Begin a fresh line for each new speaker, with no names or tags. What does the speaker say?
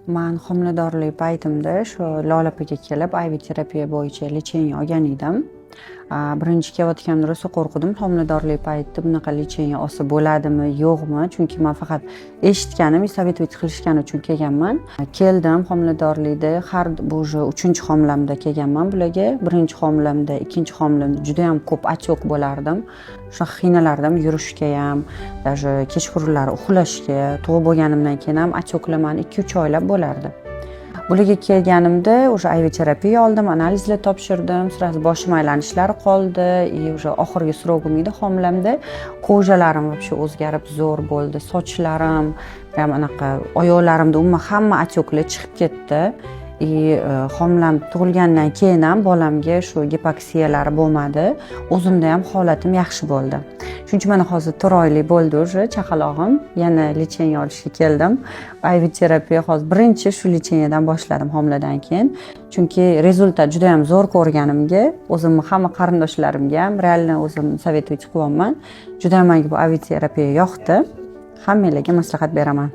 Man homiladorlik paytimda shu Lola opaga kelib, IV terapiya bo'yicha лечение olgan edim. Birinchi kelayotganimda rosa qo'rqdim, homiladorlik paytida bunaqa лечение olsa bo'ladimi, yo'qmi, chunki man faqat eshitganim и советовать qilishgani uchun kelganman. Keldim homiladorlikda, har bu уже uchinchi homilamda kelganman bularga. Birinchi homilamda, ikkinchi homilamda judayam ko'p отек bo'lardim, shunaqa qiynalardim yurishga ham, даже kechqurunlari uxlashga. Tug'ib bo'lganimdan keyin ham отек lar mani 2-3 oylab bo'lardi. Bularga kelganimda уже IV terapiya oldim, analizlar topshirdim, сразу boshim aylanishlari qoldi и уже oxirgi срок im edi homilamda. Кожа larim вообще o'zgarib, zo'r bo'ldi, sochlarim прям anaqa, oyoqlarimda umuman hamma отек lar chiqib ketdi. И homilam tug'ilgandan keyin ham bolamga shu gipoksiyalari bo'lmadi, o'zimda ham holatim yaxshi bo'ldi. Shuning uchun mana hozir 4 oylik bo'ldi уже chaqalog'im, yana лечение olishga keldim. IV terapiya hozir birinchi shu лечение dan boshladim homiladan keyin, chunki результат juda yam zo'r ko'rganimga o'zimni hamma qarindoshlarimga ham реально o'zim советовать qilyapman. Juda manga bu IV terapiya yoqdi, hammanglarga maslahat beraman.